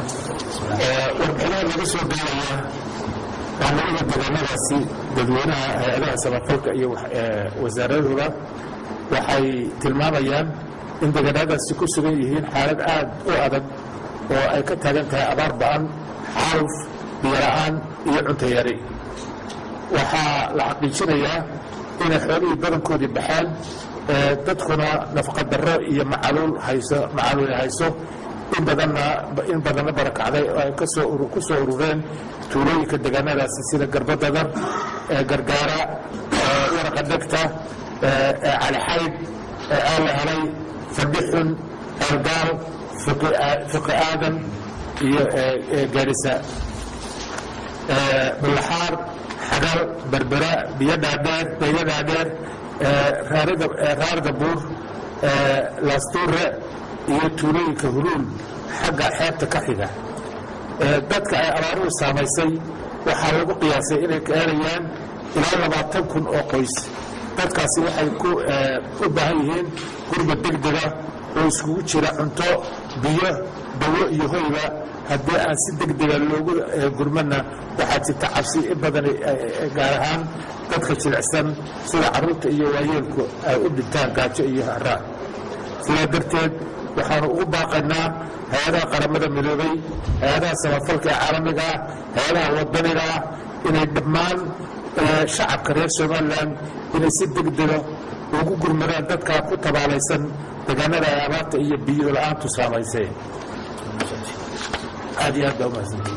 Warbixinaha laga soo gaaraya maamulada deegaanadaasi, dadweynaha, hay-adaha samafalka iyo wasaaradooda waxay tilmaamayaan in deegaanadaasi ku sugan yihiin xaalad aad u adag oo ay ka taagan tahay abaar ba'an, xaaluf, biyo la'aan iyo cunto yari. Waxaa la xaqiijinayaa inay xoolihii badankoodii baxeen, dadkuna nafaqa darro iyo macaluul hayso, macaluuli hayso, in badanna barakacday oo ay ku soo urureen tuulooyinka deegaanadaasi, sida Garbadadar, Gargaara, Waraqa Dhegta, Calixayd, Aala Helay, Fadhixun, Ceelgaal, Fiqi Aadan iyo Gaarisa, Bullaxaar, Xagal, Berbera, Biyo Dhaadheer, Beeyo Dhaadheer, Raarda Buur, Laastuure iyo tuulooyinka Huluul xagga xeebta ka xiga. Dadka ay abaaruhu saamaysay waxaa lagu qiyaasay inay gaarayaan ilaa 20,000 oo qoys. Dadkaasi waxay u baahan yihiin gurmad degdega oo iskugu jira cunto, biyo, dawo iyo hoyba. Haddii aan si degdega loogu gurmadna, waxaa jirta cabsi in badan, gaar ahaan dadka jilicsan sida carruurta iyo waayeelku, ay u dhintaan gaajo iyo haraad. Sidaa darteed, waxaanu ugu baaqaynaa hay-adaha Qaramada Midoobay, hay-adaha samafalka ee caalamiga ah, hay-adaha wadaniga ah, inay dhammaan shacabka reer Somaliland inay si degdega ugu gurmadaan dadkaa ku tabaalaysan deegaanada ay abaarta iyo biyo la-aantu saamaysay. Aad iyo aad baa umahadsantii.